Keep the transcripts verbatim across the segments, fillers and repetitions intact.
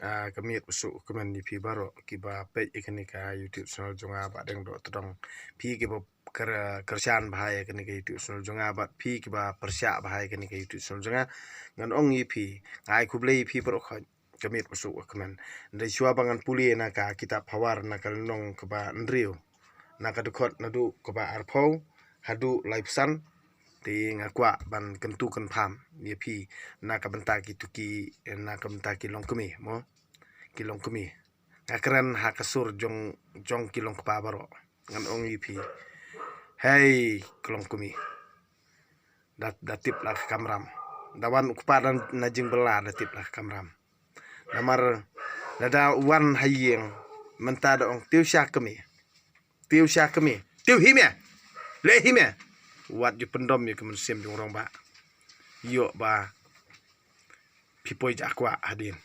Ah, ka miet u suk u kmen ïa phi baroh kiba peit ïa kane ka YouTube channel jong nga Bah Deng Dohtdong. Phi kiba kyr-, kyrshan bha ïa kane ka YouTube channel jong nga bad phi kiba pyrshah bha ïa kane ka YouTube channel jong nga. Ngan ong ïa phi, nga ai khublei ïa phi baroh khoit. Ka miet u suk u kmen. Hynrei shuwa ba ngan pule na ka kitab Phawar na ka lynnong kaba hynriew, na ka dkhot naduh kaba arphew haduh laiphew san, te nga kwah ban kyntu kynpham ïa phi na ka bynta kito ki, na ka bynta ki longkmie, mo. Ki longkmie. Nga kren ha ka sur jong, jong ki longkpa baroh. Ngan ong ïa phi. Hei, ki longkmie. Da, da tip la ka kamram. Da wan u kpa da na jingbylla da tip la ka kamram. Namar lada wan ha ïing mynta da ong, "Tiew sha kmie. Tiew sha kmie. Tiew hi me. Leh hi me." Wat ju pyndom ïa ka mynsiem jong u rangbah. Ïoh ba phi poi ja kwah hadien.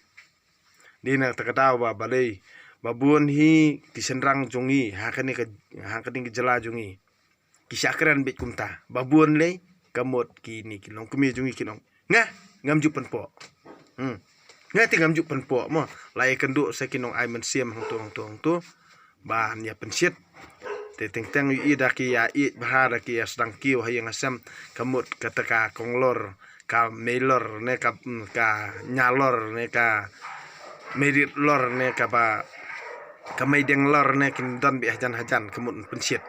Dei na kata ka daw ba balei ba bun hi ki shynrang jong ngi ha kane ka, ha kane ka jylla jong ngi ki shah kren beit kumta. Ba bun lei, ka mut kine ki longkmie jong ngi kin ong, "Nga ngam ju pynpoh." Hmm. Nga te ngam ju pynpoh mo. La ïakynduh sa ki nongai mynsiem hangto hangto hangto ba ïa pynshit. Te teng teng ïohi da ki ïa ïeit bha, da ki ïa sdang kiew ha ïing ha sem, ka mut kata ka konglor, ka meilor ne ka, mm, ka ñialor ne ka meiritlor ne kaba ka meidenglor ne kin don beit hajan hajan, ka mut pynshit.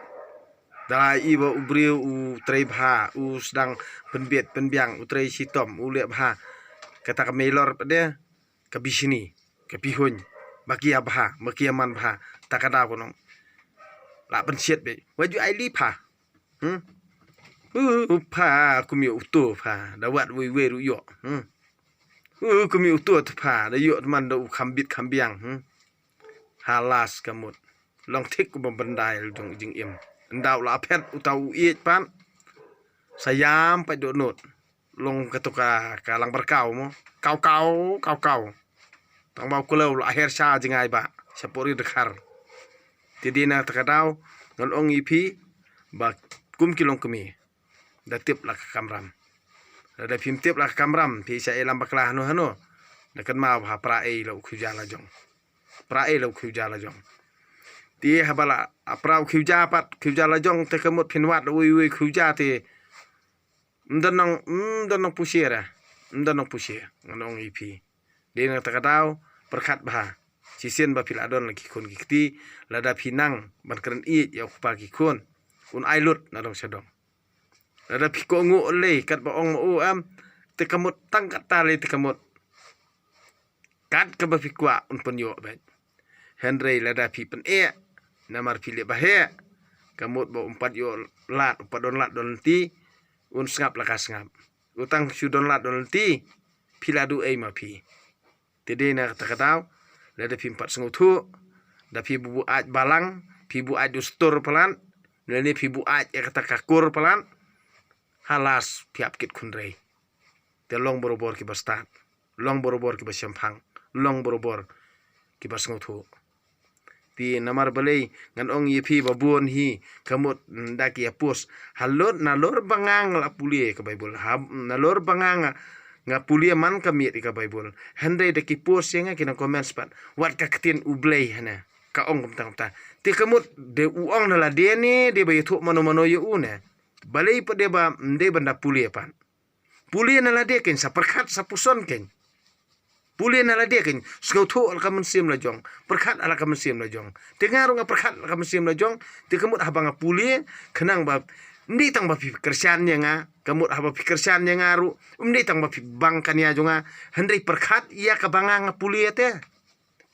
Da la i ba u briew u trei bha, u sdang pynbit pynbiang, u trei shitom, u leh bha, kata ka meilor pat de ka bishni, ka bihuiñ, ba ki ïa bha, ba ki ïa man bha, ta ka daw ka nong. La pynshit beit. Wat ju ai lei pha. Hmm? U pha, kum ïoh uto pha, da wat wei wei ruh ïoh. Hmm? U kum ïoh uto pha, da ïoh man da u kham bit kham biang. Hmm? Halas ka mut. Long thik u bym byndai jong jingim. Ndaw la phet uta u ïeit pat. Sa ïam pat dohnud. Long kato ka, ka lang barkaw mo. Kaw kaw, kaw kaw. Tang ba u kloi la her sha jngai ba. Sha pori dkhar. Te dei na kata ka daw ngan ong ïa phi ba kum ki longkmie. Da tip la ka kamram. Lada phim tip la ka kamram, phi shah ïalam bakla hano hano. Da kynmaw ba pra ei la u khiew ja la jong. Pra ei la u khiew ja la jong. Te haba la pra u khiew ja pat, khiew ja la jong, te ka mut phin wad la wei wei khiew ja te. Ym don nong, ym don nong pushia ra. Ym don nong pushia. Ngan ong ïa phi. Dei na kata ka daw, pyrkhat bha. Shisien ba phi la don la ki khun ki kti, lada phi nang ban kren ïeit ïa u kpa ki khun, un ai lut na dong sha dong. Lada phi kohnguh lei katba ong ma u em, te ka mut tang katta lei te ka mut. Kat kaba phi kwah un pynïoh beit. Hynrei lada phi pyneh, namar phi leh ba heh, ka mut ba um pat ïoh lad, um pat don lad don lynti, un sngap la ka sngap. U tang shu don lad don lynti, phi la duh ei ma phi. Te dei na kata ka daw, lada phim pat sngewthuh, da phi buh buaid balang, phi buaid dustur palat, lane phi buaid ïa kata ka kur palat, halas phi ap kit khunrei. Te long barabor kiba stad, long barabor kiba shemphang, long barabor kiba sngewthuh. Te namar balei ngan ong ïa phi ba bun hi, ka mut, mm, da ki ïa post. Halor, nalor ba nga nga la pule ka Baibl. Ha, nalor ba nga nga, nga pule man ka miet ïa ka Baibl. Hynrei da ki post ïa nga ki nang comment pat. Wat ka ktien U Blei hana. Ka ong kumta kumta. Te ka mut de u ong na lade ne, de ba ïathuh mano mano ïa u ne. Balei pat de ba, mm, de ban da pule pat. Pule na lade kein, sa pyrkhat sa puson kein. Pule na lade kein, sngewthuh la ka mynsiem la jong, pyrkhat la ka mynsiem la jong. Te nga ruh nga pyrkhat la ka mynsiem la jong, te ka mut haba nga pule, khnang ba, ym dei tang ba phi kyrshan ïa nga, ka mut haba phi kyrshan ïa nga ruh, ym dei tang ba phi bang ka nia jong nga, hynrei pyrkhat ïa kaba nga nga pule te.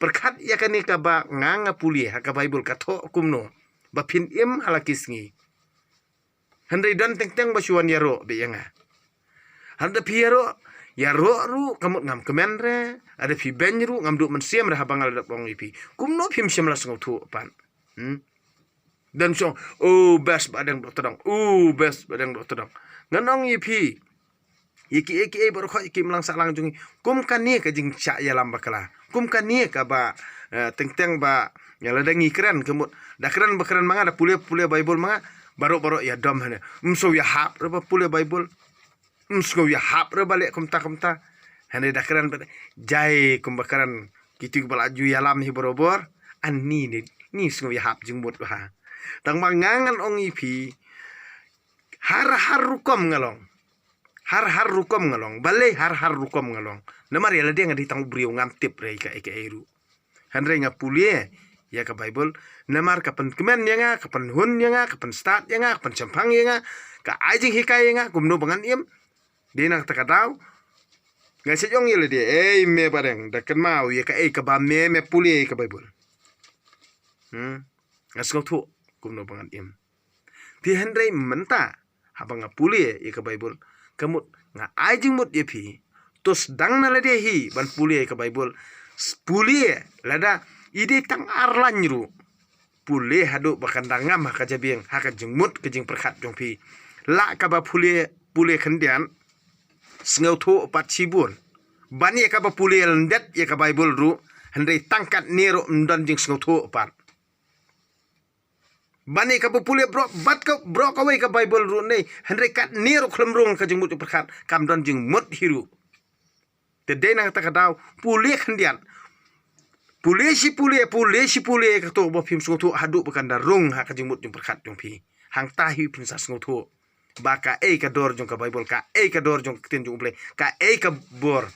Pyrkhat ïa kane kaba nga nga pule, ha ka Baibl ka thoh kumno, ba phin im ha la ki sngi. Hynrei don teng teng ba shu wan ïaroh beit ïa nga. Hynda phi ïaroh, ïaroh ruh ka mut ngam kmen re, hynda phi beiñ ruh ngam duh mynsiem re haba nga la dep ong ïa phi. Kumno phim shym la sngewthuh pat. Hmm? Don shong, "Oh, best Bah Deng Dohtdong. Oh, best Bah Deng Dohtdong." Ngan ong ïa phi. Ïa kiei kiei baroh khoit ïa ki imlang sahlang jong ngi. Kum kane ka jingshah ïalam bakla. Kum kane kaba, eh, teng teng ba, ïa lada ngi kren ka mut. Da kren ba kren ma nga, da pule, pule Baibl ma nga. Baroh baroh ïa dom hane. Ym sngew ïahap re ba pule Baibl. Ym sngew ïahap re ba leh kumta kumta. Hane da kren ba jai kumba kren Kito kiba la ju ïalam hi barabor, ani ne, ni sngew ïahap jingmut bha. Tang ba nga ngan ong ïa phi, har, har rukom nga long. Har, har rukom nga long. Balei har, har rukom nga long? Namar ïa lade nga dei tang u briew, ngam tip re ïa kaei kaei ruh. Hynrei nga pule ïa ka Baibl, namar ka pynkmen ïa nga, ka pynhun ïa nga, ka pynstad ïa nga, ka pynshemphang ïa nga, ka ai jinghikai ïa nga, kumno ba ngan im. Dei na kata ka daw nga sa ong ïa lade, ei me Bahdeng, da kynmaw ïa kaei kaba me, me pule ïa ka Baibl. Hmm. Nga sngewthuh kumno ba ngan im. Te hynrei mynta, haba nga pule ïa ka Baibl, ka mut nga ai jingmut ïa phi. To sdang na lade hi ban pule ïa ka Baibl. S-, pule lada i dei tang ar lain ruh. Pule haduh ba kan da ngam ha ka jabieng, ha ka jingmut ka jingpyrkhat jong phi. La kaba pule, pule khyndiat, sngewthuh pat shibun. Ban ïa kaba pule lyndet ïa ka Baibl ruh, hynrei tang katne ruh ym don jingsngewthuh pat. Ban ïa kaba pule baroh, bad ka, baroh kawei ka Baibl ruh ne, hynrei katne ruh khlem rung ka jingmut jingpyrkhat, kam don jingmut hi ruh. Te dei na kata ka daw, pule khyndiat. Pule shi pule, pule shi pule, kato ba phim sngewthuh haduh ba kan da rung ha ka jingmut jingpyrkhat jong phi. Hangta hi phin sa sngewthuh ba kaei ka dor jong ka Baibl, kaei ka dor jong ka ktien jong U Blei, kaei ka bor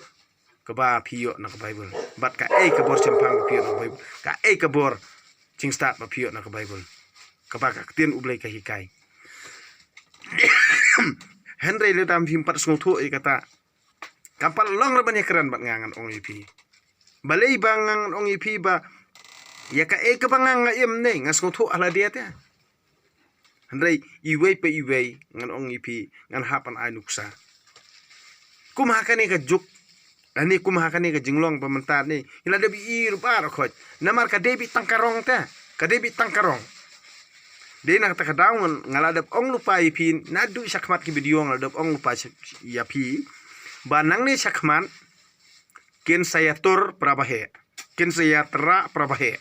kaba phi ïoh na ka Baibl, bad kaei ka bor shemphang ba phi ïoh na ka Baibl, kaei ka bor jingstad ba phi ïoh na ka Baibl, kaba ka ktien U Blei ka hikai. Hynrei lada phim pat sngewthuh ïa kata, kam pat long re ban ïakren bad nga, ngan ong ïa phi. Balei ba nga ngan ong ïa phi ba ïa kaei kaba nga, nga im ne, nga sngewthuh ha lade te. Hynrei iwei pa iwei, ngan ong ïa phi, ngan hap ban ai nuksa. Kum ha kane ka juk, ani kum ha kane ka jinglong ba mynta ne, i la dep i ruh ba ra khot. Namar ka dei beit tang ka rong te, ka dei beit tang ka rong. Dei na kata ka daw ngan, nga la dep ong lypa ïa phi, naduh shakhmat ki video nga la dep ong lypa sha-, ïa phi. Ba nangne shakhmat, kin sa ïatur para baheh, kin sa ïatrah para baheh.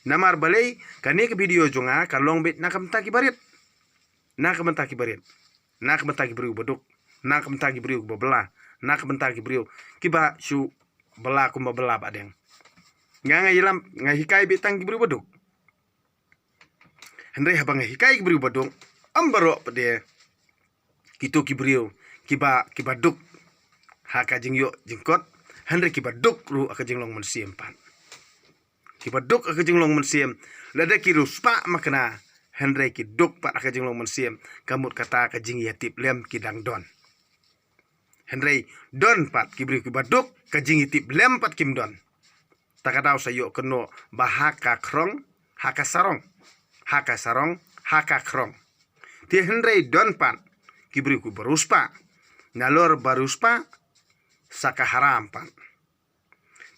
Namar balei, kane ka video jong nga ka long beit na ka bynta ki barit. Na ka bynta ki barit. Na ka bynta ki briew ba duk. Na ka bynta ki briew ba bylla. Na ka bynta ki briew kiba shu bylla kumba bylla Bahdeng. Nga, nga ïalam, nga hikai beit tang ki briew ba duk. Hynrei haba nga hikai ki briew ba duk, ym baroh pat de kito ki briew kiba, kiba duk ha ka jingïoh jingkot, hynrei kiba duk ruh ha ka jinglong mynsiem pat. Kiba duk ha ka jinglong mynsiem, lada ki riewspah makna, hynrei ki duk pat ha ka jinglong mynsiem, ka mut kata ka jingïatiplem ki dang don. Hynrei don pat ki briew kiba duk, ka jingïatiplem pat kim don. Ta ka daw sa ïoh kynnoh ba ha ka khrong, ha ka sarong, ha ka sarong, ha ka khrong. Te hynrei don pat ki briew kiba riewspah, nalor ba riewspah, sa ka haram pat.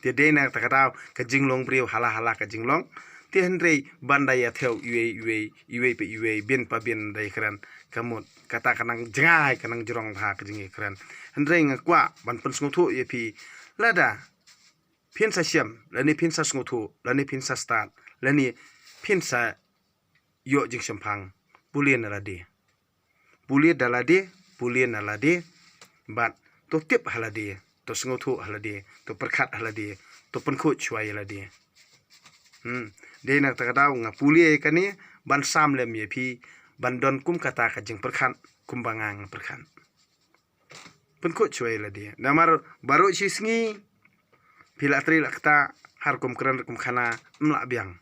Te dei na kata ka daw ka jinglong briew hala hala ka jinglong. Te hynrei ban da ïa thew iwei iwei, iwei pa iwei, bin pa bin da ïakren, ka mut kata ka nang jngai, ka nang jrong bha ka jingïakren. Hynrei nga kwah ban pynsngewthuh ïa phi, lada phin sa shem, lane phin sa sngewthuh, lane phin sa stad, lane phin sa ïoh jingshemphang, pule na lade. Pule da lade, pule na lade, bad to tip ha lade, to sngewthuh ha lade, to pyrkhat ha lade, to pynkhuid shuwa ïa lade. Hmm. Dei na kata ka daw nga pule ïa kane, ban sam lem ïa phi, ban don kum kata ka jingpyrkhat, kumba nga nga pyrkhat. Pynkhuid shuwa ïa lade. Namar baroh shi sngi phi la trei la kata, ha rukom kren rukom khana, ym lah biang.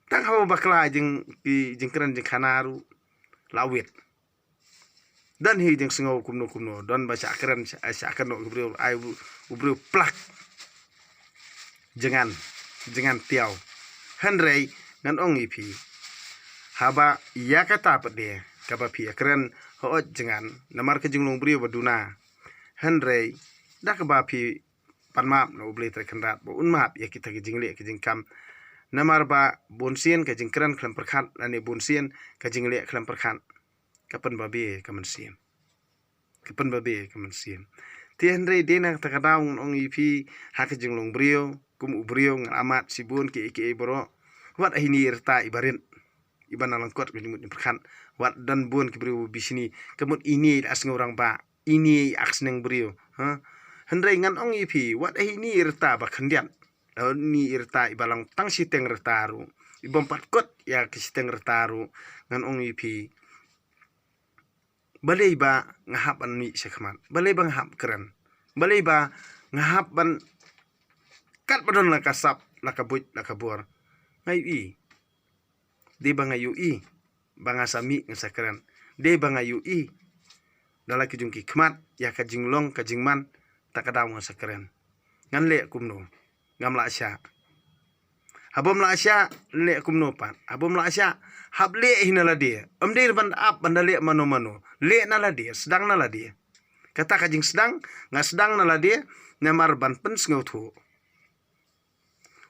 Tang haba bakla jing, ki jingkren jingkhana ruh la wit. Don hi jingsngew kumno kumno, don ba shah kren, shah, shah kynnoh ki briew, ai u, u briew plak. Jngan, jngan tiaw. Hynrei ngan ong ïa phi, haba ïa kata pat de kaba phi ïakren, hooid jngan, namar ka jinglong briew ba duna. Hynrei da kaba phi pan map na U Blei Trai Kynrad ba un map ïa kita ki jingleh ki jingkam. Namar ba bunsien ka jingkren khlem pyrkhat lane bunsien ka jingleh khlem pyrkhat, ka pynbabe ka mynsiem. Ka pynbabe ka mynsiem. Te hynrei dei na kata ka daw ngan ong ïa phi, ha ka jinglong briew, kum u briew ngan amat shibun kiei kiei baroh. Wat ha ine i rta iba rit, iba na lyngkot ka jingmut jingpyrkhat. Wat don bun ki briew ba bishni, ka mut ine i la sngew rangbah, ine i ak sneng briew, ha. Hynrei ngan ong ïa phi, wat ha ine i rta ba khyndiat, Uni i rta iba long tang shiteng rta ruh, i bym pat kut ïa ki shiteng rta ruh, ngan ong ïa phi, balei ba nga hap ban mih sha khmat? Balei ba nga hap kren? Balei ba nga hap ban kat ba don la ka sap, la ka buit, la ka bor? Nga ïohi. Dei ba nga ïohi ba nga sa mih, nga sa kren. Dei ba nga ïohi da la ki jong ki khmat ïa ka jinglong ka jingman, ta ka daw nga sa kren. Ngan leh kumno? Ngam lah shah. Haba ym lah shah, leh kumno pat? Haba ym lah shah, hap leh hi na lade. Ym dei ban ap ban da leh mano mano. Leh na lade, sdang na lade. Kata ka jingsdang, nga sdang na lade namar ban pynsngewthuh.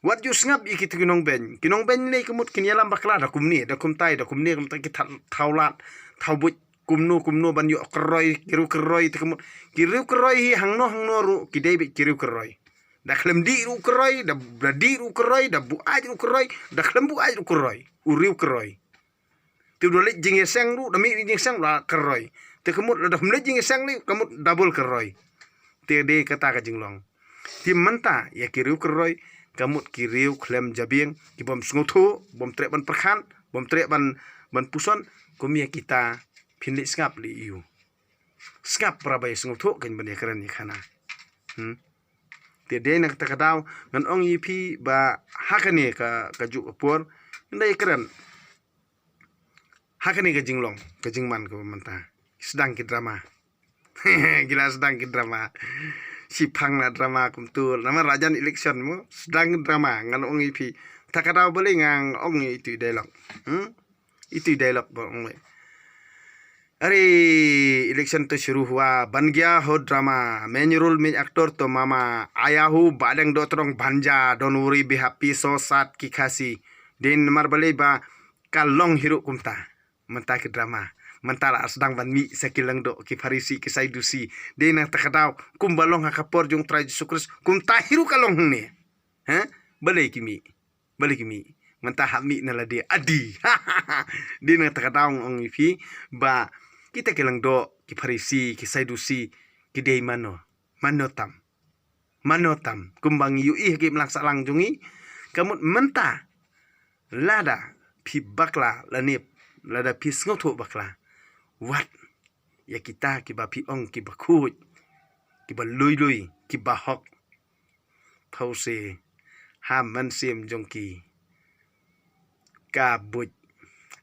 Wat ju sngap ïa kito ki nongbeiñ. Ki nongbeiñ lei ka mut kin ïalam bakla da kumne, da kumtai, da kumne, kumta ki thaw, thaw lad, thaw buit, kumno kumno ban ïoh kyroi, ki riew kyroi te ka mut. Ki riew kyroi hi hangno hangno ruh ki dei beit ki riew kyroi. Da khlem dih ruh kyroi, da, da dih ruh kyroi, da buaid ruh kyroi, da khlem buaid ruh kyroi. U riew kyroi. Te u da leit jingïaseng ruh, da mih jingïaseng ruh la kyroi. Te ka mut lada hym leit jingïaseng lei, ka mut double kyroi. Te dei kata ka jinglong. Te mynta ïa ki riew kyroi, ka mut ki riew khlem jabieng, ki bym sngewthuh, bym treh ban pyrkhat, bym treh ban, ban puson, kum ïa kita, phin leit sngap lei ïa u. Sngap para ba ïa sngewthuh kein ban ïa kren ïa khana. Hmm. Te dei na kata ka daw, ngan ong ïa phi ba ha kane ka, ka juh ka por, nda ïa kren. Ha kane ka jinglong, ka jingman kaba mynta. Sdang ki drama. Ki la sdang ki drama. Shiphang na drama kumtu. Namar la jan election mo, sdang ki drama, ngan ong ïa phi. Ta ka daw balei ngan ong ïa itu i dialogue. Hmm? Itu i dialogue ba ong. अरे, इलेक्शन तो शुरू हुआ, बन गया हो ड्रामा, main role main actor तो मामा, आया हूँ बादंग डोतरोंग भांजा, don't worry, be happy, so sad ki Khasi. Dei namar balei ba ka long hi ruh kumta. Mynta ki drama, mynta la sdang ban mih sa ki lyngdoh, ki Pharisi, ki Sadusi. Dei na kata ka daw, kumba long ha ka por jong u Trai Jisu Khrist, kumta hi ruh ka long hangne. Ha? Balei ki mih? Balei ki mih? Mynta hap mih na lade adi. Dei na kata ka daw ngan ong ïa phi ba kita ki lyngdoh, ki Pharisi, ki Sadusi, ki dei mano? Mano tam? Mano tam? Kumba ngi ïohi ha ki imlang sahlang jong ngi. Ka mut mynta lada phi bakla lane lada phi sngewthuh bakla, wat ïa kita kiba phi ong kiba khuid, kiba lui lui, kiba hok. Thau se ha mynsiem jong ki ka buit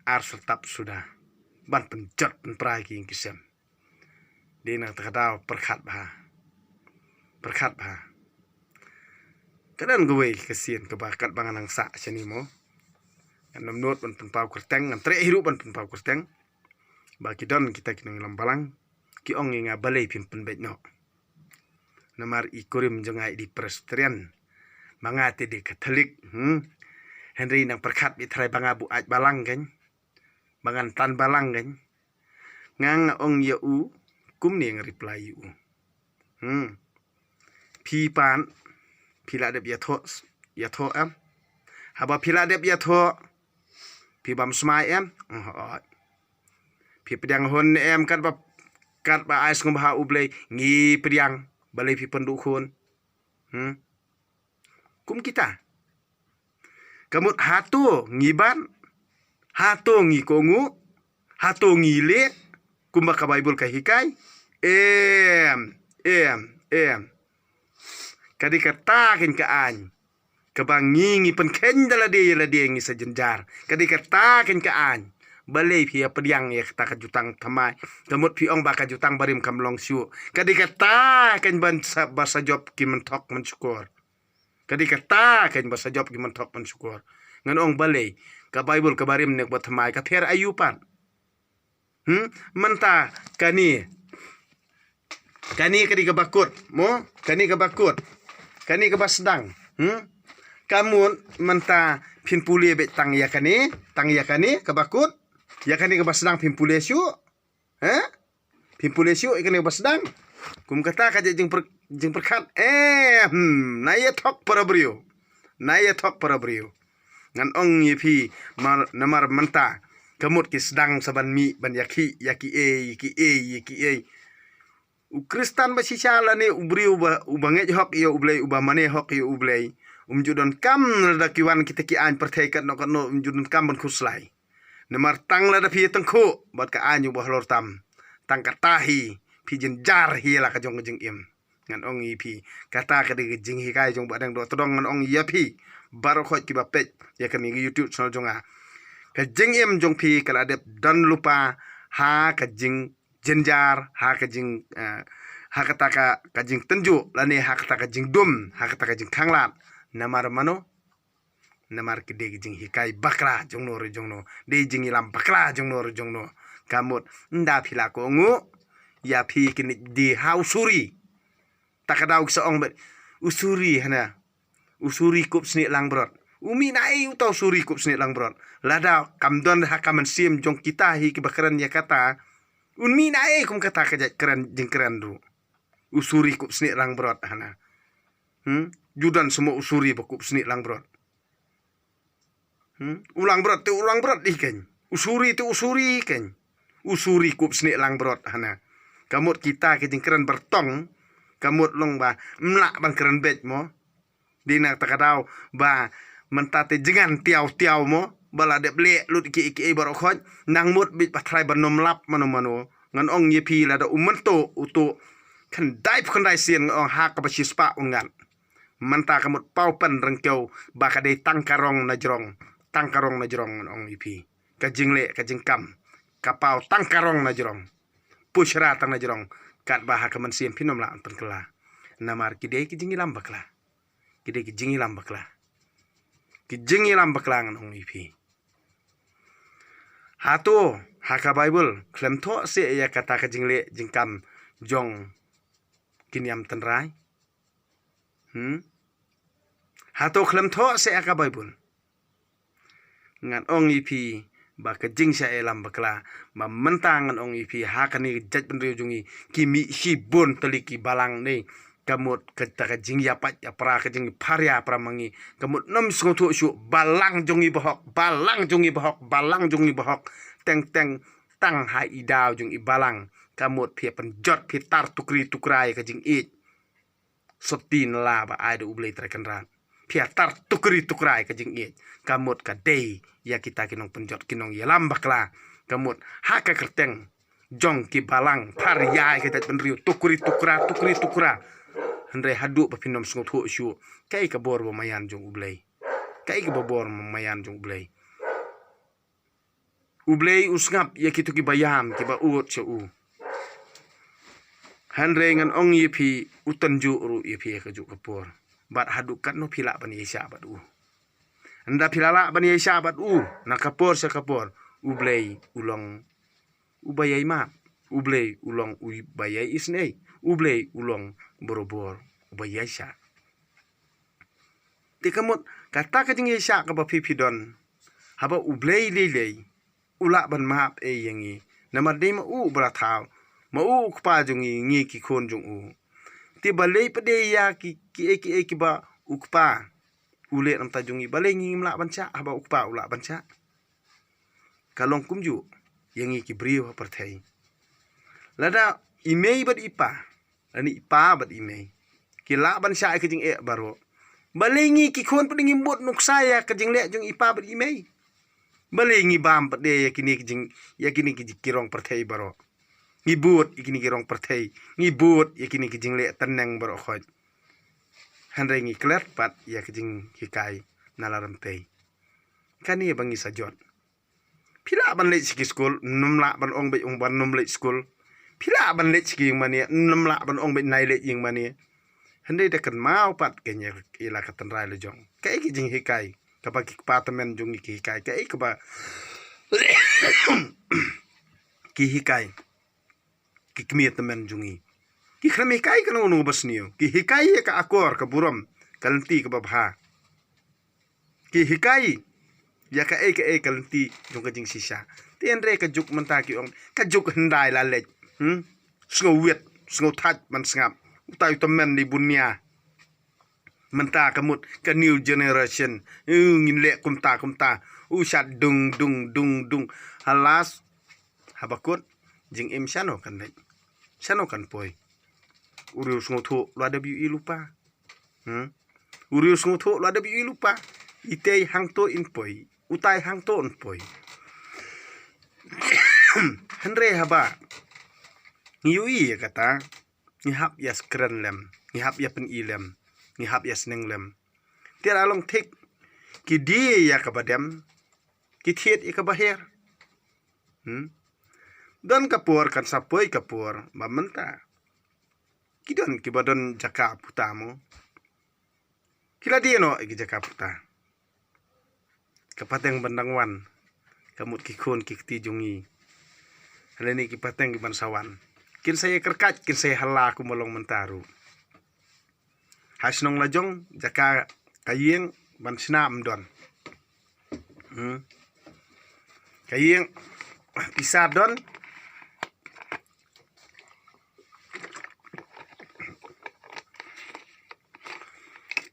ar syrtap suda ban pynjot pynpra ïa ki ïing ki sem. Dei na kata ka daw pyrkhat bha. Pyrkhat bha. Ka don kawei ka sien kaba katba ngan nang sah shane mo, ngan nym nud ban pynpaw kyrteng, ngan treh hi ruh ban pynpaw kyrteng. Ba ki don kita ki nongïalam balang ki ong ïa nga balei phim pynbeit noh. Namar i kurim jong nga i dei Presbyterian, ma nga te dei Katholik. Hmm. Hynrei nang pyrkhat beit tharai ba nga buaid balang kein, ba ngan tan balang kein. Nga nga ong ïa u kumne, nga reply ïa u. Hmm. Phi pat phi la dep ïathoh, ïathoh em? Haba phi la dep ïathoh, phi bam smai em? Ong hooid. Phi pdiang hun em katba, katba ai sngewbha U Blei? Ngi pdiang. Balei phi pynduh khun? Hmm. Kum kita. Ka mut hato ngi bat, hato ngi kohnguh, hato ngi leh kumba ka Baibl ka hikai? Em, em, em. Ka dei kata kein ka aiñ kaba ngi ngi pynkheiñ da lade ïa lade, ngi sa jynjar. Ka dei kata kein ka aiñ. Balei phi ïa pdiang ïa kata ka jutang thymmai? Ka mut phi ong ba ka jutang barim kam long shuh. Ka dei kata kein ban sa, ba sa jop ki mynthok mynshukor. Ka dei kata kein ba sa jop ki mynthok mynshukor. Ngan ong balei? Ka Baibl ka barim ne kaba thymmai, ka thiar aïu pat? Hmm? Mynta kane, kane ka dei kaba kut mo, kane kaba kut, kane kaba sdang. Hmm? Ka mut mynta phin pule beit tang ïa kane, tang ïa kane kaba kut, ïa kane kaba sdang phin pule shuh. Ha? Phin pule shuh ïa kane kaba sdang. Kum kata ka jingpyr-, jingpyrkhat. Eh, hmm, na ïa thok para briew. Na ïa thok para briew. Ngan ong ïa phi, mar, namar mynta ka mut ki sdang sa ban mih ban ïakhih ïa kiei, ïa kiei, ïa kiei. U Khristan ba shisha lane u briew ba, uba ngeit hok ïa U Blei, uba mane hok ïa U Blei, Um ju donkam lada ki wan kita ki aiñ pyrthei katno katno, um ju donkam ban khuslai. Namar tang lada phi ïa tyngkhuh bad ka aiñ jong u bahalor tam, tang kata hi phi jynjar hi la ka jong ka jingim. Ngan ong ïa phi, kata ka dei ka jinghikai jong Bah Deng Dohtdong, ngan ong ïa phi baroh khoit kiba peit ïa kane ka YouTube channel jong nga. Ka jingim jong phi ka la dep don lypa ha ka jing jynjar, ha ka jing, eh, ha kata ka, ka jingtynjuh, lane ha kata ka jingdum, ha kata ka jingkhanglad. Namar mano? Namar ki dei ki jinghikai bakla jongno re jongno, dei jingïalam bakla jongno re jongno. Ka mut, ynda phi la kohnguh ïa phi kine di ha u suri. Ta ka daw ki sa ong bad u suri hana. U suri kup snieh langbrot. U mih na ei uta u suri kup snieh langbrot? Lada kam don ha ka mynsiem jong kita hi kiba kren ïa kata, un mih na ei kum kata ka jait kren, jingkren ruh? U suri kup snieh langbrot hana. Hmm? Ju don sa mo u suri ba kup snieh langbrot? Hmm? U langbrot te u langbrot dih keiñ. U suri te u suri keiñ. U suri kup snieh langbrot hana. Ka mut kita ki jingkren bartong, ka mut long ba ym lah ban kren beit mo. Dei na kata ka daw ba mynta te jngan tiaw tiaw mo, ba la dep leh lut kiei kiei baroh khoit, nang mut beit ba trai ban ym lap mano mano. Ngan ong ïa phi, lada u mynto u tuh khyndai phew khyndai sien, ngan ong ha kaba shispah un ngat. Mynta ka mut paw pynryngkew ba ka dei tang ka rong na jrong, tang ka rong na jrong, ngan ong ïa phi. Ka jingleh ka jingkam ka paw tang ka rong na jrong, push ra tang na jrong, katba ha ka mynsiem phin ym lah ban pynkylla. Namar ki dei ki jingïalam bakla. Ki dei ki jingïalam bakla. Ki jingïalam bakla, ngan ong ïa phi. Hato ha ka Baibl khlem thoh seh ïa kata ka jingleh jingkam jong ki niam tynrai? Hmm? Hato khlem thoh seh ha ka Baibl? Ngan ong ïa phi ba ka jingshah ïalam bakla, ba mynta ngan ong ïa phi, ha kane ka jaitbynriew jong ngi, ki mih shibun tylli ki balang ne. Ka mut kata ka jingïapait ïapra, ka jingïapharia para ma ngi, ka mut nym sngewthuh shuh. Balang jong ngi bahok, balang jong ngi bahok, balang jong ngi bahok. Teng teng tang ha i daw jong i balang, ka mut phi ïa pynjot, phi ïa tar tukri tukra ïa ka jingïeit. Sopti na la ba ai da U Blei Trai Kynrad, phi ïa tar tukri tukra ïa ka jingïeit. Ka mut ka dei ïa kita ki nongpynjot, ki nongïalam bakla. Ka mut ha ka kyrteng jong ki balang, pharia ïa ka jaitbynriew, tukri tukra, tukri tukra. Hynrei haduh ba phin ym sngewthuh shuh, kaei ka bor ba maïan jong U Blei? Kaei kaba bor maïan jong U Blei? U Blei u sngap ïa kito kiba ïam, kiba ud sha u. Hynrei ngan ong ïa phi, u tynjuh ruh ïa phi ha kajuh ka por. Bad haduh katno phi lah ban ïaishah bad u? Ynda phi la lah ban ïaishah bad u na ka por sha ka por, U Blei u long uba ïai map. U Blei u long uba ïai isynei. U Blei u long barabor uba ïaishah. Te ka mut kata ka jingïaishah kaba phi phi don, haba U Blei lei lei u lah ban map ei ïa ngi. Namar dei ma u uba la thaw, ma u u kpa jong ngi, ngi ki khun jong u. Te balei pat de ïa ki, kiei kiei kiba u kpa u leh na ka bynta jong ngi, balei ngi ngim lah ban shah haba u kpa u lah ban shah? Ka long kumjuh ïa ngi ki briew ha pyrthei. Lada i mei bad i pa, lane i pa bad i mei, ki lah ban shah ïa ka jingeh baroh, balei ngi ki khun pat de ngim bud nuksa ïa ka jingleh jong i pa bad i mei? Balei ngi bam pat de ïa kine ki jing, ïa kine ki jing, ki rong pyrthei baroh? Ngi bud ïa kine ki rong pyrthei, ngi bud ïa kine ki jingleh tneng baroh khoit. Hynrei ngi klet pat ïa ka jinghikai na la rympei. Kane ba ngi sa jot. Phi lah ban leit sha ki skul, nym lah ban ong beit ong ban nym leit skul. Phi lah ban leit sha ki ïingmane, nym lah ban ong beit nai leit ïingmane. Hynrei da kynmaw pat kane ïa la ka tynrai la jong. Kaei ka jinghikai kaba ki kpa tymmen jong ngi ki hikai? Kaei kaba ki hikai ki kmie tymmen jong ngi? Ki khlem hikai kano kano ba sniew. Ki hikai ïa ka akor, ka burom, ka lynti kaba bha. Ki hikai ïa kaei kaei ka lynti jong ka jingshisha. Te hynrei ka juk mynta ki ong, ka juk hyndai la leit. Hmm? Sngewwit, sngewthait ban sngap. Utai u tymmen di bunia. Mynta ka mut ka new generation. Uh, ngin leh kumta kumta. U shat dung dung dung dung. Halas, haba kut jingim shano kan leit? Shano kan poi? U riew sngewthuh la da biew i lypa. Hmm? U riew sngewthuh la dep ïohi lypa. Itei hangto in poi, utai hangto in poi. Hynrei haba ngi ïohi ïa kata, ngi hap ïa skren lem, ngi hap ïa pyni lem, ngi hap ïa sneng lem. Te la long thik, ki die ïa kaba dem, ki thied ïa kaba her. Hmm? Don ka por, kan sa poi ka por ba mynta ki don kiba don jaka puta mo. Ki la die noh ïa ki jaka puta. Ka pateng ban dang wan, ka mut ki khun ki kti jong ngi, lane ki pateng ki ban sa wan, kin sa ïa kyrkhat, kin sa ïa hala kum ba long mynta ruh. Ha shnong la jong, jaka ka ïing ban shna ym don. Hmm. Ka ïing, pisa don.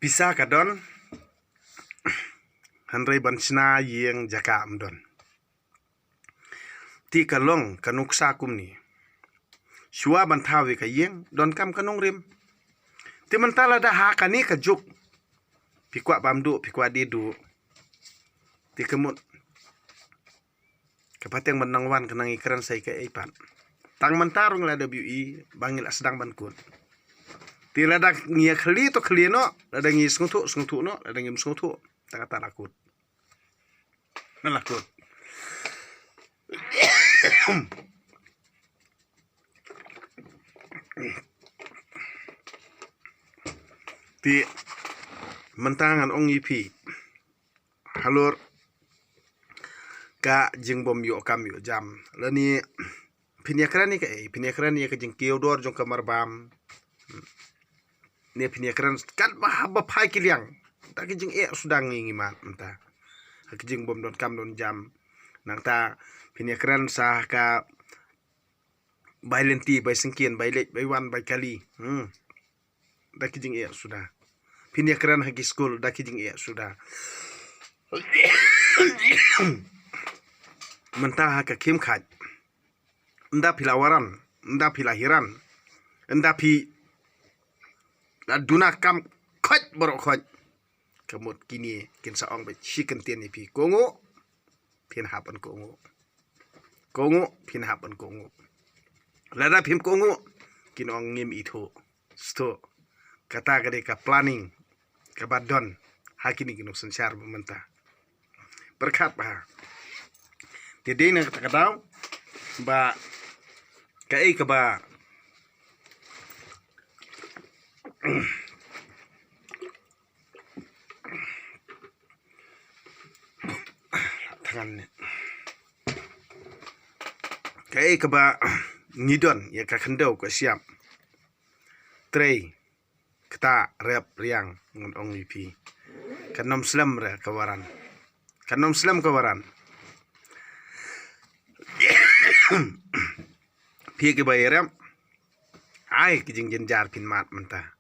Pisa ka don. Hynrei ban shna ïing jaka ym don. Te ka long ka nuksa kumne. Shuwa ban thaw ïa ka ïing, donkam ka nongrim. Te mynta lada ha kane ka juk, phi kwah bam duh, phi kwah die duh, te ka mut ka pateng ban dang wan ka nang ïakren sa ïa kaei pat. Tang mynta ruh ngi la dep ïohi ba ngi la sdang ban kut. Te lada ngi ïa khlieh to khlieh noh, lada ngi sngewthuh sngewthuh noh, lada ngim sngewthuh, tang kata la kut. Nang la kut. Te mynta ngan ong ïa phi halor ka jingbym ïoh kam ïoh jam, lane phin ïakren ïa kaei, phin ïakren ïa ka jingkiew dor jong ka mar bam, ne phin ïakren katba haba phai ki liang, da ki jingeh suda ngi ngi mad mynta ha ki jingbym donkam don jam. Nangta phin ïakren sa ha ka bai lynti, bai syngkien, bai leit, bai wan, bai kali. Hmm. Da ki jingeh suda. Phin ïakren ha ki skul, da ki jingeh suda. Mynta ha ka khim khat, ynda phi la waran, ynda phi la hiran, ynda phi la duna kam khoit baroh khoit, ka mut kine kin sa ong beit shi kyntien ïa phi, kohnguh, phin hap ban kohnguh. Kohnguh, phin hap ban kohnguh. Lada phim kohnguh, kin ong ngim ithuh. Sdang. Kata ka dei ka planning kaba don ha kine ki nongsynshar ba mynta. Pyrkhat bha. Te dei na kata ka daw ba kaei kaba thngan ne, kaei kaba ngi don ïa ka khyndew ka shyiap. Trei, kata rep riang, ngan ong ïa phi, kan ym slem re ka waran. Kan ym slem ka waran. Phi kiba ïarep, ai ki jingjynjar phin mad mynta.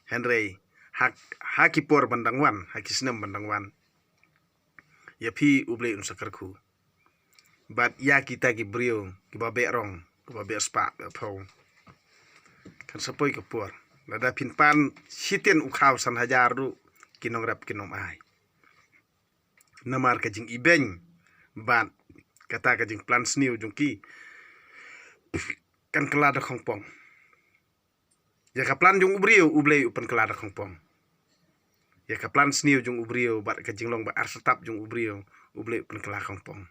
Hynrei ha, ha ki por ban dang wan, ha ki snem ban dang wan, ïa phi U Blei un sa kyrkhu. Bad ïa kita ki briew kiba beh rong, kiba beh spah, beh phew, kan sa poi ka por, lada phin pan shiteng u khaw san hajar ruh, ki nongrep kin ym ai. Namar ka jingibeiñ bad kata ka jingplan sniew jong ki kan kylla da khongpong. Ïa ka plan jong u briew, U Blei u pynkylla da khongpong. Ïa ka plan sniew jong u briew bad ka jinglong ba ar shatap jong u briew, U Blei u pynkylla khongpong.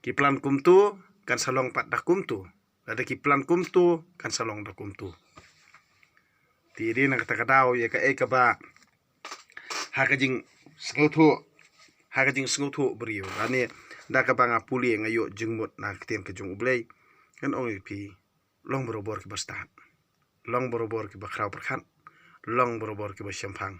Ki plan kumto, kan sa long pat da kumto. Lada ki plan kumto, kan sa long da kumto. Te dei na kata ka daw ïa kaei kaba ha ka jingsngewthuh, ha ka jingsngewthuh briew, lane da kaba nga pule nga ïoh jingmut na ka ktien ka jong U Blei, ngan ong ïa phi, long barabor kiba stad, long barabor kiba khraw pyrkhat, long barabor kiba shemphang.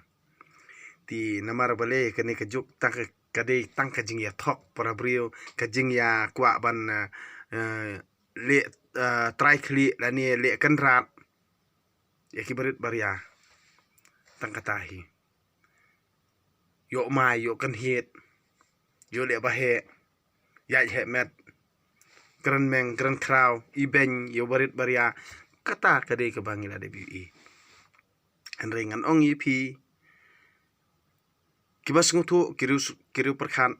Te namar balei kane ka juk tang ka, ka dei tang ka jingïathok para briew, ka jingïakwah ban, eh, eh, leh, eh, trai khlieh lane leh kynrad ïa ki barit baria. Tang kata hi. Ïoh mai, ïoh kynhied, ïoh leh ba heh, ïaid heh met, kren meng, kren khraw, ibeiñ ïa u barit baria. Kata ka dei kaba ngi la dep ïohi. Hynrei ngan ong ïa phi, Kiba sngewthuh, ki riew, ki riew pyrkhat,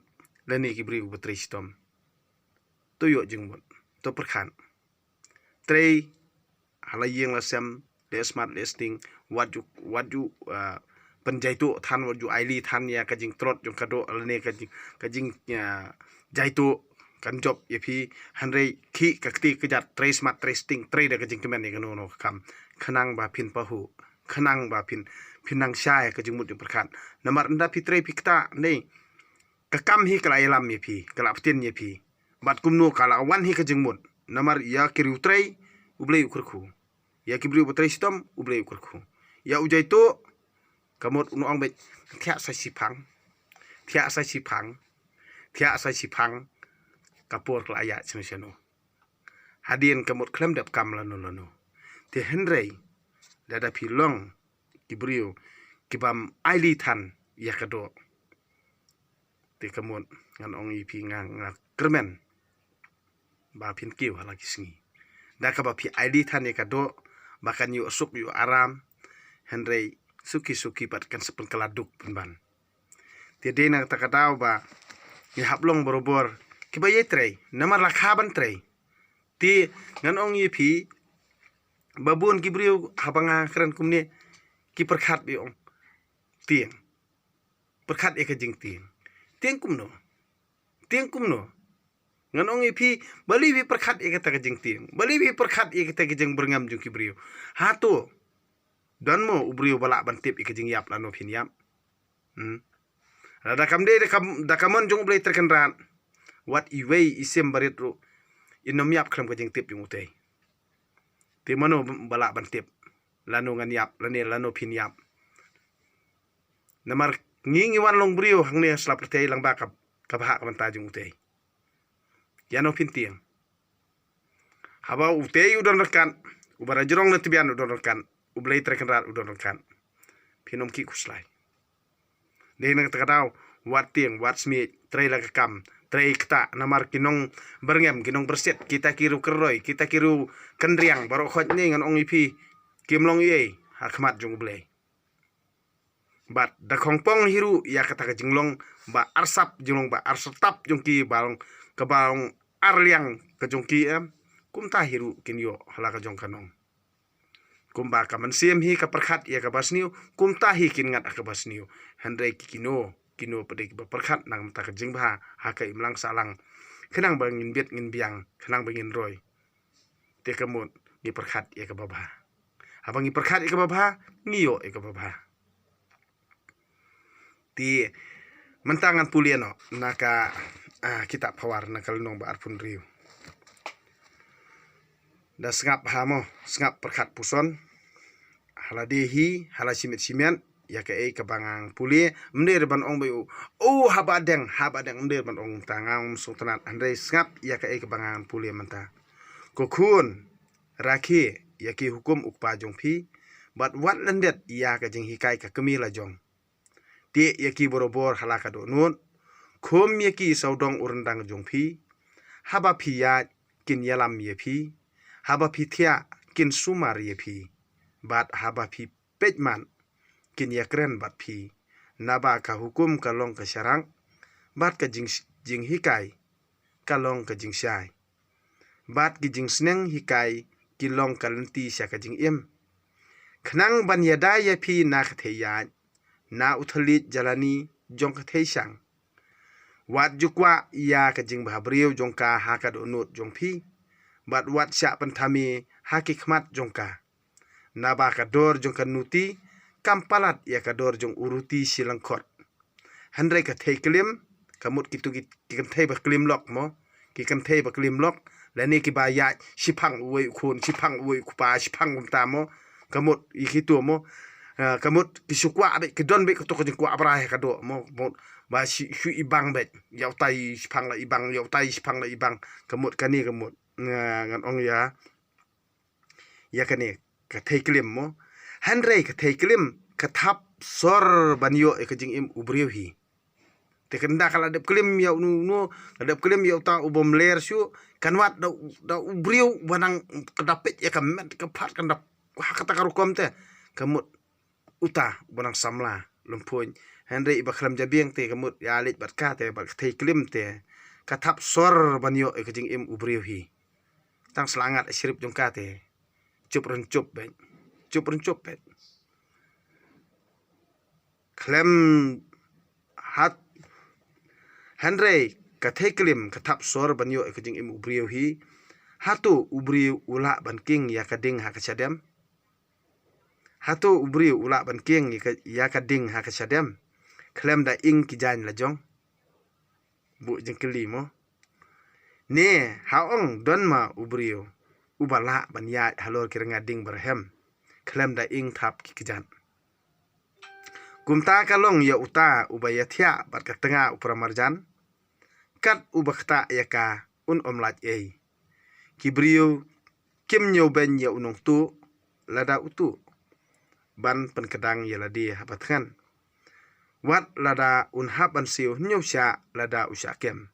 lane ki briew ba trei shitom. To ïoh jingmut, to pyrkhat. Trei ha la ïing la sem, leh smat leh sting, wat ju, wat ju, ah, pynjaituh than, wat ju aili than ïa ka jingtrot jong ka doh, lane ka jing, ka jing, ah, jaituh kan jop ïa phi. Hynrei khih ka kti ka jait, trei smat trei sting, trei da ka jingkmen ïa kano kano ka kam, khnang ba phin pahuh, khnang ba phin, phin nang shai ka jingmut jingpyrkhat. Namar ynda phi trei phi ktah, ne ka kam hi ka la ïalam ïa phi, ka la pyntin ïa phi. Bad kumno ka la wan hi ka jingmut. Namar ïa ki riew trei, U Blei u kyrkhu. Ïa ki briew ba trei shitom, U Blei u kyrkhu. Ïa u jaituh, ka mut un ong beit, thiah sa shiphang, thiah sa shiphang, thiah sa shiphang. Ka por ka la ïaid shano shano. Hadien ka mut khlem dep kam lano lano. Te hynrei, lada phi long ki briew kibym aili than ïa ka doh, te ka mut ngan ong ïa phi, nga, nga kyrmen ba phin kiew ha la ki sngi. Da kaba phi aili than ïa ka doh, ba kan ïoh suk ïoh aram, hynrei suki suki pat kan sa pynkylla duk pynban. Te dei na kata ka daw ba ngi hap long barabor kiba ïai trei, namar la kha ban trei. Te ngan ong ïa phi, ba bun ki briew haba nga kren kumne, ki pyrkhat ba ong, tieng, pyrkhat ïa ka jingtieng. Tieng kumno? Tieng kumno? Ngan ong ïa phi, balei phi pyrkhat ïa kata ka jingtieng? Balei phi pyrkhat ïa kata ka jingbyrngem jong ki briew? Hato don mo u briew ba lah ban tip ïa ka jingïap lano phin ïap? Hmm. Da kam dei da ka, da ka mon jong U Blei Trai Kynrad, wat iwei i sim barit ruh in ym ïap khlem ka jingtip jong utei. Te mano ba lah ban tip lano ngan ïap, lane lano phin ïap? Namar ngi ngi wan long briew hangne ha sla pyrthei lyngba ka, ka bhah ka bynta jong utei. Ïano phin tieng? Haba utei u don ryngkat, uba la jrong na tbian u don ryngkat, U Blei Trai Kynrad u don ryngkat, phin ym khih khuslai. Dei na kata ka daw, wat tieng, wat smiej, trei la ka kam, trei ktah, namar ki nongbyrngem, ki nongbyrsiet, kita ki riew kyrroi, kita ki riew kynriang, baroh khoit ne ngan ong ïa phi, kim long ei ei ha khmat jong U Blei. Bad da khongpong hi ruh ïa kata ka jinglong ba arsap, jinglong ba arsap jong ki, ba long, kaba long arliang ka jong ki, em, kumta hi ruh kin ïoh ha la ka jong ka nong. Kumba ka mynsiem hi ka pyrkhat ïa kaba sniew, kumta hi kin ngat ha kaba sniew. Hynrei ki kino kino pat de kiba pyrkhat na ka bynta ka jingbha ha ka imlang sahlang, khnang ba ngin bit ngin biang, khnang ba ngin roi. Te ka mut ngi pyrkhat ïa kaba bha. Haba ngi pyrkhat ïa kaba bha, ngi ïoh ïa kaba bha. Te mynta ngan pule noh na ka, ah, kitab Phawar na ka lynnong ba arphew hynriew. Da sngap ha mo, sngap pyrkhat puson. Ha la dei hi, ha la shimet shimet ïa kaei kaba ngan pule, ym dei ban ong ba u, u haba deng, haba deng, ym dei ban ong, ta nga ym sngewtynnat, hynrei sngap ïa kaei kaba ngan pule mynta. Ko khun, rakhe ïa ki hukum u kpa jong phi, bad wat lyndet ïa ka jinghikai ka kmie la jong. Tieh ïa ki barabor ha la ka dohnud, khum ïa ki sawdong u ryndang jong phi. Haba phi ïaid kin ïalam ïa phi, haba phi thiah kin sumar ïa phi, bad haba phi peit mat kin ïakren bad phi. Naba ka hukum ka long ka sharak, bad ka jing, jinghikai ka long ka jingshai, bad ki jingsneng hikai ki long ka lynti sha ka jingim, khnang ban ïada ïa phi na ka theiïaid, na u thylliej jyllani jong ka theiïashang. Wat ju kwah ïa ka jingbhabriew jong ka ha ka dohnud jong phi, bad wat shah pynthame ha ki khmat jong ka. Naba ka dor jong ka nuti kam palat ïa ka dor jong u ruti shi lyngkhot. Hynrei ka thei klim, ka mut kitu ki, ki kynthei ba klim lok mo, ki kynthei ba klim lok, lane kiba ïaid shiphang uwei u khun, shiphang uwei u kpa, shiphang kumta mo, ka mut ïa kitu mo, ah, ka mut ki shu kwah beit, ki don beit kato ka jingkwah bha ha ka doh mo, mut ba shu, shu ibang beit, ïa utai shiphang la ibang, ïa utai shiphang la ibang, ka mut kane ka mut, ah, ngan ong ïa ïa kane ka thei klim mo. Hynrei ka thei klim ka thap sor ban ïoh ïa ka jingim u briew hi. Te ka nda ka la dep klim ïa uno uno, ka dep klim ïa uta u bym ler shuh, kan wad da, da u briew ba nang, ka da peit ïa ka met ka phad, kan da ha kata ka rukom te, ka mut uta uba nang samla lymphuiñ, Hynrei iba khlem jabieng te ka mut ïa leit bad ka te bad ka thei klim te ka thap sor ban ïoh ïa ka jingim u briew hi. Tang sla ngat shrip jong ka te. Chup run chup beit. Chup run chup beit. Khlem hat hynrei ka thei klim ka thap sor ban ïoh ïa ka jingim u briew hi. Hato u briew u lah ban king ïa ka ding ha ka shadem? Hato u briew u lah ban king ïa ka, ïa ka ding ha ka shadem? Khlem da ing ki jaiñ la jong. Buh jingkylli mo. Ne, ha ong don ma u briew uba lah ban ïaid halor ki rnga ding ba rhem khlem da ing thap ki kjat. Kumta ka long ïa uta uba ïathiah bad ka tnga u paramarjan. Kat uba ktah ïa ka un ym lait ei. Ki briew kim ñiew beiñ ïa u nongtuh lada u tuh ban pynkdang ïa lade haba thngan. Wat lada un hap ban siew hynñiew shah lada u shah kem.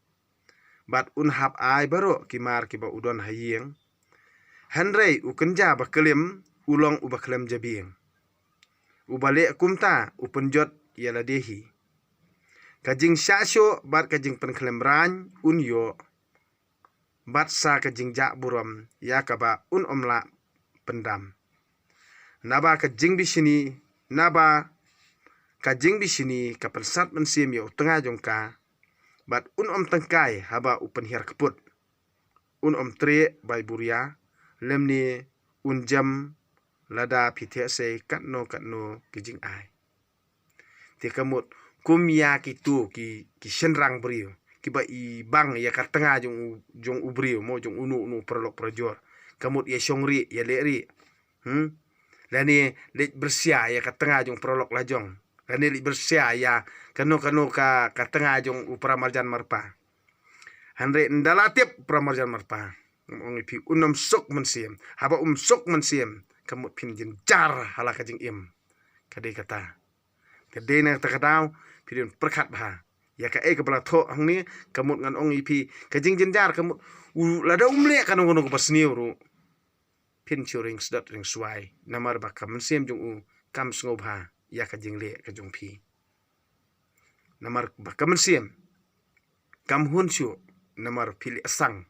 Bad un hap ai baroh ki mar kiba u don ha ïing. Hynrei u kynja ba klim u long uba khlem jabieng. Uba leh kumta u pynjot ïa lade hi. Ka jingshah shoh bad ka jingpynkhlem raiñ un ïoh. Bad sa ka jingjah burom ïa kaba un ym lah pyndam. Naba ka jingbishni, naba ka jingbishni ka pynsat mynsiem ïa u tnga jong ka. Bad un ym tyngkai haba u pynhiar kput. Un ym treh bai buria lymne un jem lada phi theh sei katno katno ki jingai. Te ka mut kum ïa kitu ki, ki shynrang briew kiba i bang ïa ka tnga jong u, jong u briew mo, jong uno uno paralok parajor. Ka mut ïa shong rieh ïa leh rieh. Hmm? Lane leit byrsia ïa ka tnga jong paralok la jong. Lane leit byrsia ïa kano kano ka, ka tnga jong u paramarjan marpa. Hynrei ynda la tip u paramarjan marpa, ngam ong ïa phi un ym suk mynsiem. Haba um suk mynsiem ka mut phin jynjar ha la ka jingim. Ka dei kata. Ka dei na kata ka daw phi dei ban pyrkhat bha. Ïa kaei kaba la thoh hangne ka mut ngan ong ïa phi ka jingjynjar ka mut u lada um leh kano kano kaba sniew ruh. Phin shu ring sdot ring swai namar ba ka mynsiem jong u kam sngewbha ïa ka jingleh ka jong phi. Namar ba ka mynsiem kam hun shuh namar phi leh sang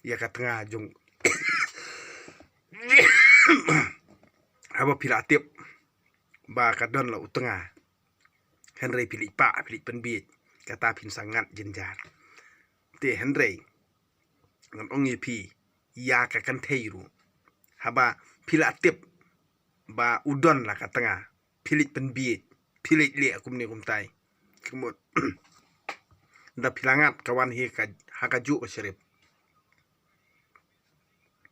ïa ka tnga jong haba phi la tip ba ka don la u tnga. Hynrei phi leit pah, phi leit pynbieit. Kata phin sa ngat jynjar. Te hynrei ngan ong ïa phi ïa ka kynthei ruh. Haba phi la tip ba u don la ka tnga, phi leit pynbieit, phi leit leh kumne kumtai. Ka mut da phi la ngat ka wan hi ka, ha kajuh ka shrip.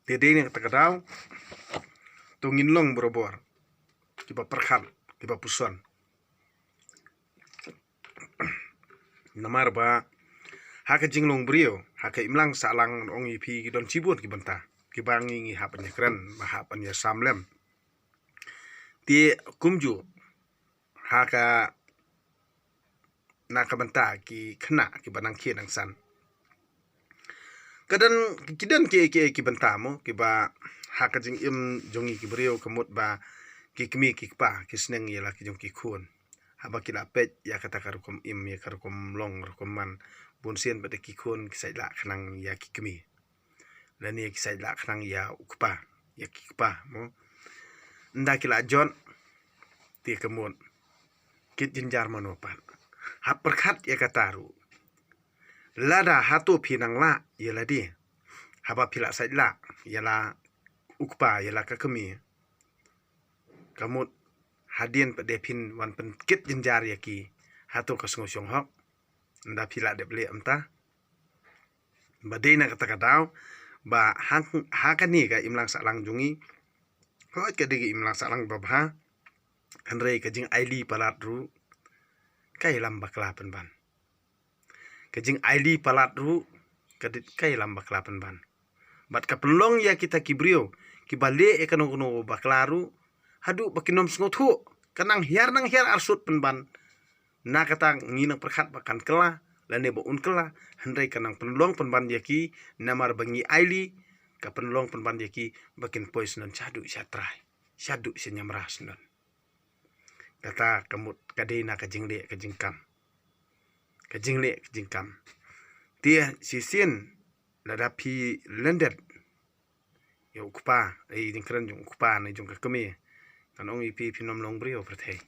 Te dei na kata ka daw to ngin long barabor kiba pyrkhat, kiba puson. Namar ba ha ka jinglong briew, ha ka imlang sahlang, ngan ong ïa phi ki don shibun ki bynta kiba ngi ngi hap ban ïakren, ba hap ban ïasam lem. Te kumjuh ha ka, na ka bynta ki khynnah kiba nang khie nang san. Ka don, ki don ki, ki, ki bynta mo kiba ha ka jingim jong ngi ki briew ka mut ba ki kmie ki kpa ki sneng ïa la ki jong ki khun. Haba ki la peit ïa kata ka rukom im, ïa ka rukom long, rukom man, bun sien pat de ki khun ki sa ïa la khnang ïa ki kmie. Lane ki sa ïa la khnang ïa u kpa, ïa ki kpa mo. Ynda ki la jot te ka mut kit jynjar mano pat. Hap pyrkhat ïa kata ruh. Lada hato phi nang lah ïa lade, haba phi la sa ïa la ïa la u kpa ïa la ka kmie, ka mut hadien pat de phin wan pynkit jynjar ïa ki, hato ka sngew shong hok? Ynda phi la dep leh mynta. Ba dei na kata ka daw ba ha, ha kane ka imlang sahlang jong ngi, hooid ka dei ka imlang sahlang ba bha, hynrei ka jingaili palat ruh ka ïalam bakla pynban. Ka jingaili palat ruh ka dei, ka ïalam bakla pynban. Bad ka pynlong ïa kita ki briew kiba leh ïa kano kano bakla ruh, haduh ba kin ym sngewthuh, ka nang hiar nang hiar arsut pynban. Na kata ngi nang pyrkhat ba kan kylla lane ba un kylla, hynrei ka nang pynlong pynban ïa ki, namar ba ngi aili, ka pynlong pynban ïa ki ba kin poi syndon shaduh shatrai, shaduh shaniamra syndon. Kata ka mut ka dei na ka jingleh ka jingkam. Ka jingleh ka jingkam. Te shisien lada phi lyndet ïa u kpa, ïa i jingkren jong u kpa ne jong ka kmie, ngan ong ïa phi, phin ym long briew pyrthei.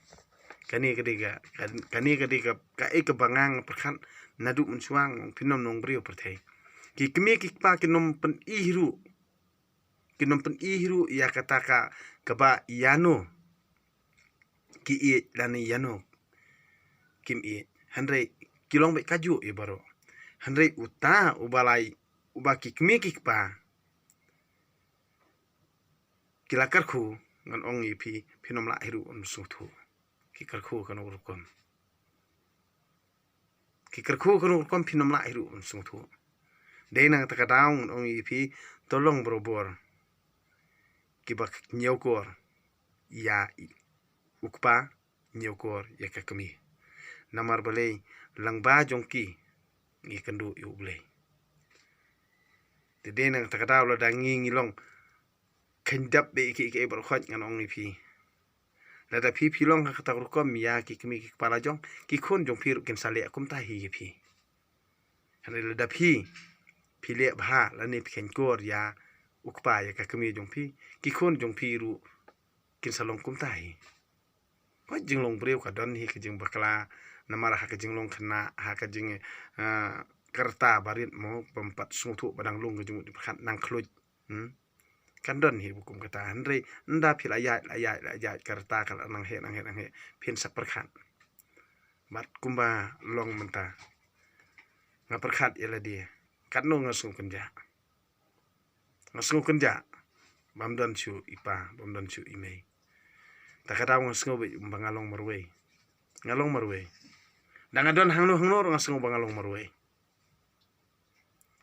Kane ka dei ka, ka, kane ka dei ka, kaei kaba nga nga pyrkhat naduh mynshuwa, phin ym long briew pyrthei. Ki kmie ki kpa kin ym pyni ruh, kin ym pyni ruh ïa kata ka, kaba ïano ki ïeit lane ïano kim ïeit. Hynrei ki long beit kajuh ïa baroh. Hynrei uta uba lai, uba ki kmie ki kpa ki la kyrkhu, ngan ong ïa phi, phin ym lah hi ruh ban sngewthuh. Ki kyrkhu kano rukom. Ki kyrkhu kano rukom, phin ym lah hi ruh ban sngewthuh. Dei na kata ka daw ngan ong ïa phi, to long barabor kiba ñiewkor ïa u kpa, ñiewkor ïa ka kmie. Namar balei, lyngba jong ki ngi kynduh ïa U Blei. Te dei na kata ka daw lada ngi ngi long kheiñ dap beit ïa kiei kiei baroh khoit, ngan ong ïa phi, lada phi phi long ha kata ka rukom ïa ki kmie ki kpa la jong, ki khun jong phi ruh kin sa leh kumta hi ïa phi. Hynrei lada phi phi leh bha lane phi kheiñkor ïa u kpa ïa ka kmie jong phi, ki khun jong phi ruh kin sa long kumta hi. Ka jinglong briew ka don hi ka jingbakla, namar ha ka jinglong khynnah, ha ka jing, ah, ka rta barit mo, bym pat sngewthuh ba dang long ka jingmut jingpyrkhat, nang khluit. Hmm? Kan don hi ba kum kata, hynrei ynda phi la ïaid, la ïaid, la ïaid, ka rta ka la nang heh, nang heh, nang heh, phin sa pyrkhat. Bad kumba long mynta, nga pyrkhat ïa lade, katno nga sngew kynjah. Nga sngew kynjah bym don shuh i pa, bym don shuh i mei. Ta ka daw nga sngew beit ba nga long marwei. Nga long marwei. Da nga don hangno hangno ruh nga sngew ba nga long marwei.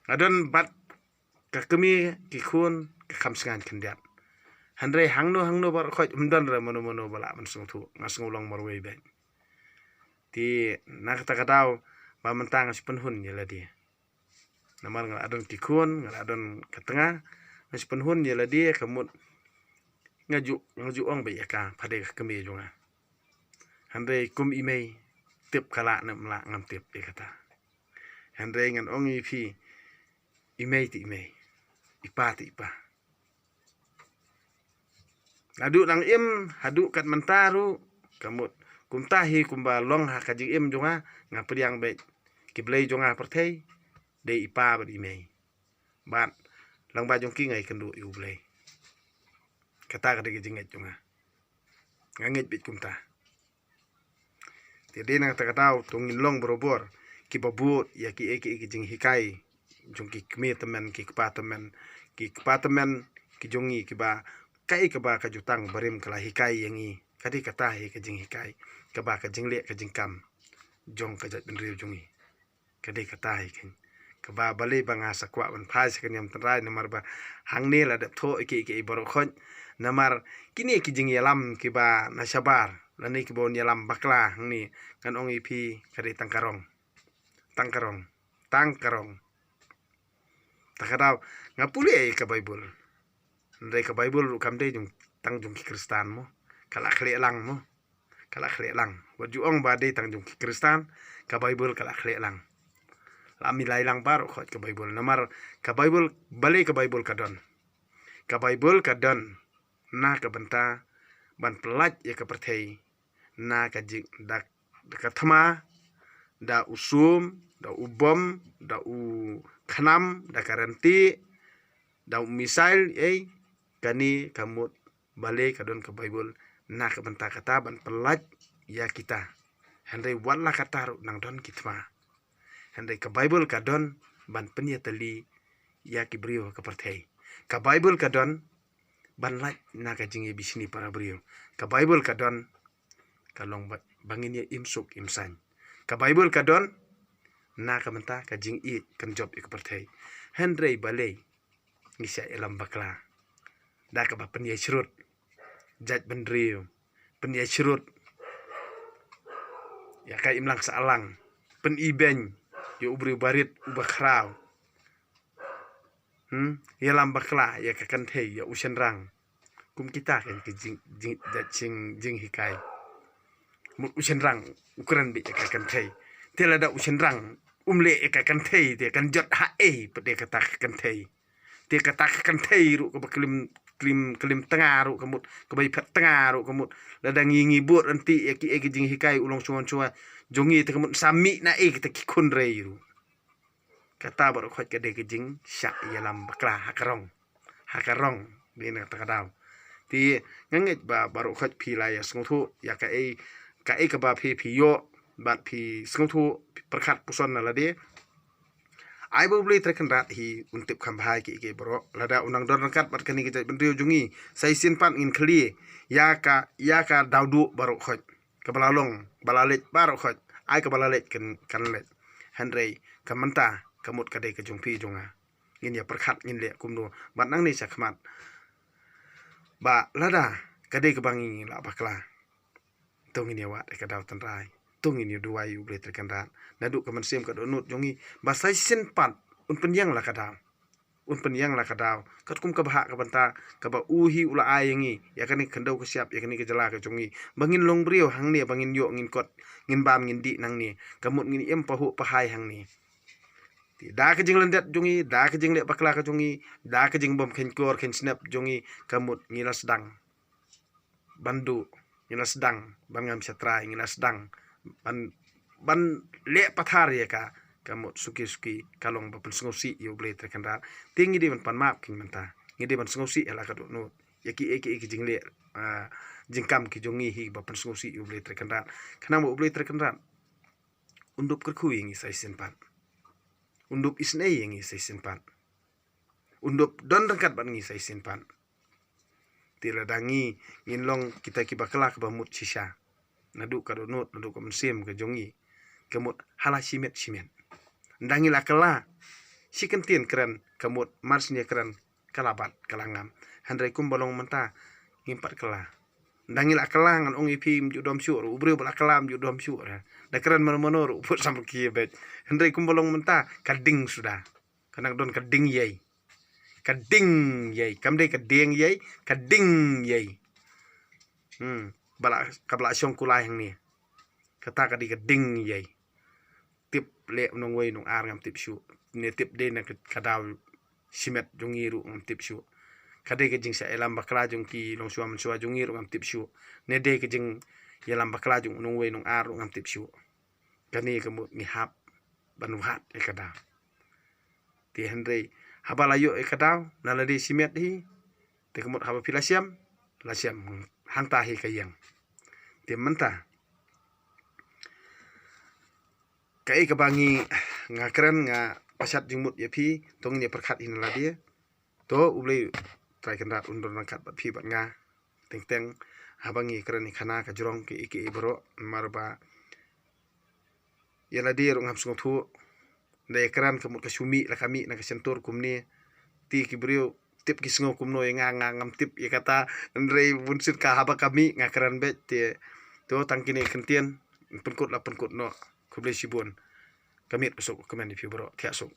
Nga don bad ka kmie ki khun ka kham sngewkhyndiat. Hynrei hangno hangno baroh khoit ym don re mano mano ba lah ban sngewthuh, nga sngew long marwei beit. Te na kata ka daw ba mynta nga shu pynhun ïa lade. Namar nga la don ki khun, nga la don ka tnga, nga shu pynhun ïa lade, ka mut nga ju, nga ju ong beit ïa ka, pha dei ka kmie jong nga. Hynrei kum i mei, tip ka lah ne ym lah ngam tip ïa kata. Hynrei ngan ong ïa phi, i mei te i mei, i pa te i pa. Naduh nang im haduh kat mynta ruh, ka mut kumta hi kumba long ha ka jingim jong nga, nga pdiang beit ki blei jong nga pyrthei dei i pa bad i mei. Bad lyngba jong ki nga ïakynduh ïa U Blei. Kata ka dei ka jingngeit jong nga. Nga ngeit beit kumta. Te dei na kata ka daw to ngin long barabor kiba bud ïa kiei kiei ki jinghikai jong ki kmie tymmen, ki kpa tymmen, ki kpa tymmen, ki jong ngi kiba kaei kaba ka jutang barim ka la hikai ïa ngi. Ka dei kata hi ka jinghikai kaba ka jingleh ka jingkam jong ka jaitbynriew jong ngi. Ka dei kata hi keiñ kaba balei ba nga sa kwah ban phai sha ka niam tynrai, namar ba hangne la dep thoh ïa kiei kiei baroh khoit. Namar kine ki jingïalam kiba na shabar lane kiba wan ïalam bakla hangne, ngan ong ïa phi, ka dei tang ka rong. Tang ka rong. Tang ka rong. Ta ka daw nga pule ïa ka Baibl. Hynrei ka Baibl ruh kam dei jong, tang jong ki Khristan mo. Ka la khleh lang mo. Ka la khleh lang. Wat ju ong ba dei tang jong ki Khristan, ka Baibl ka la khleh lang. La milai lang baroh khoit ka Baibl. Namar ka Baibl, balei ka Baibl ka don? Ka Baibl ka don na ka bynta ban pyllait ïa ka pyrthei na ka jing, da, da ka thma, da u sum, da u bom, da u khnam, da ka ryntieh, da u missile, ei, kane ka mut balei ka don ka Baibl, na ka bynta kata ban pyllait ïa kita. Hynrei wat la kata ruh nang don ki thma. Hynrei ka Baibl ka don ban pynïatylli ïa ki briew ha ka pyrthei. Ka Baibl ka don ban lait na ka jingïabishni para briew. Ka Baibl ka don ka long ba, ba ngin ïa im suk im saiñ. Ka Baibl ka don na ka bynta ka jingïeit kan jop ïa ka pyrthei. Hynrei balei ngi shah ïalam bakla da kaba pynïasyrut jaitbynriew, pynïasyrut ïa ka imlang sahlang, pynibeiñ ïa u briew barit uba khraw. Hmm? Ïalam bakla ïa ka kynthei, ïa u shynrang. Kum kita kan ki jing, jing, jing, jinghikai. Mut u shynrang u kren beit ïa ka kynthei. Te lada u shynrang um leh ïa ka kynthei te kan jot ha ei pat ïa kata ka kynthei. Te kata ka kynthei ruh kaba klim klim klim tnga ruh ka mut, kaba iphet tnga ruh ka mut. Lada ngi ngi bud ranti ïa ki ei ki jinghikai u longshuwa shuwa jong ngi te ka mut sa mih na ei kita ki khun rei ruh. Kata baroh khoit ka dei ka jingshah ïalam bakla ha ka rong. Ha ka rong dei na kata ka daw. Te nga ngeit ba baroh khoit phi la ïa sngewthuh ïa ka ei ka ei kaba phi phi ïoh bad phi sngewthuh pyrkhat puson na lade. Ai ba U Blei Trai Kynrad hi un tip kham bha ïa ki ei ki baroh. Lada u nang don ryngkat bad kane ka jaitbynriew jong ngi sa shisien pat ngin khlieh ïa ka ïa ka daw duh baroh khoit. Kaba la long ba la leit baroh khoit. Ai kaba la leit kan kan leit. Hynrei ka mynta ka mut ka dei ka jong phi jong nga. Ngin ïa pyrkhat ngin leh kumno bad nangne sha khmat. Ba lada ka dei kaba ngi la bakla. To ngin ïa wad ïa ka daw tynrai. To ngin ïa duwai U Blei Trai Kynrad. Naduh ka mynsiem ka dohnud jong ngi ba sa shisien pat un pynïeng la ka daw. Un pynïeng la ka daw katkum ka bhah ka bynta kaba u hi u la ai ïa ngi ïa kane ka khyndew ka shyiap ïa kane ka jylla ka jong ngi. Ba ngin long briew hangne ba ngin ïoh ngin kot ngin bam ngin dih nangne. Ka mut ngin im pahuh pahai hangne. Te da ka jinglyndet jong ngi, da ka jingleh bakla ka jong ngi, da ka jingbym kheiñ kor kheiñ snep jong ngi, ka mut ngi la sdang ban duh, ngi la sdang ban ngam shatrai, ngi la sdang ban ban leh pathar ïa ka, ka mut suki suki ka long ba pynsngewsih ïa U Blei Trai Kynrad. Te ngi dei ban pan map keiñ mynta. Ngi dei ban sngewsih ïa la ka dohnud ïa ki ei ki ei ki jingleh, ah, jingkam ki jong ngi hi ba pynsngewsih ïa U Blei Trai Kynrad. Khnang ba U Blei Trai Kynrad un dup kyrkhu ïa ngi sa shisien pat. Un dup isynei ïa ngi sa shisien pat. Un dup don ryngkat bad ngi sa shisien pat. Te lada ngi ngin long kita ki bakla kaba mut shisha. Naduh ka dohnud, naduh ka mynsiem ka jong ngi. Ka mut ha la shimet shimet. Nda ngi la kylla shi kyntien kren ka mut mar shu ïa kren ka la bat ka la ngam. Hynrei kumba long mynta ngim pat kylla. Nda ngi la kylla ngan ong ïa phi ym ju dom shuh ruh, u briew ba la kylla ym ju dom shuh ruh. Da kren mano mano ruh u put samrkhie beit. Hynrei kumba long mynta ka ding suda. Ka nang don ka ding ïai. Ka ding ïai. Kam dei ka ding ïai, ka ding ïai. Hmm. Ba la, kaba la shong kulai hangne. Kata ka dei ka ding ïai. Tip leh u nongwei nongar ngam tip shuh. Ne tip dei na ka, ka daw shimet jong ngi ruh ngam tip shuh. Ka dei ka jingshah ïalam bakla jong ki longshuwa mynshuwa jong ngi ruh ngam tip shuh. Ne dei ka jingïalam bakla jong u nongwei nongar ruh ngam tip shuh. Kane ka mut ngi hap ban wad ïa ka daw. Te hynrei haba la ïoh ïa ka daw na lade shimet hi. Te ka mut haba phi la shem, la shem hangta hi ka ïeng. Te mynta kaei kaba ngi nga kren nga pashat jingmut ïa phi, to ngin ïa pyrkhat hi na lade. To U Blei Trai Kynrad un don ryngkat bad phi bad nga. Teng teng haba ngi kren ïa khana ka jrong kiei kiei baroh, namar ba ïa lade ruh ngam sngewthuh. Nda ïa kren ka mut ka shu mih la ka mih na ka shyntur kumne. Te ki briew tip ki sngew kumno ïa nga, nga ngam tip ïa kata. Hynrei bun sien ka haba ka mih nga kren beit te. To tang kine ki kyntien, pynkut la pynkut noh. Khublei shibun. Ka miet ka suk, ka men ïa phi baroh, thiah suk.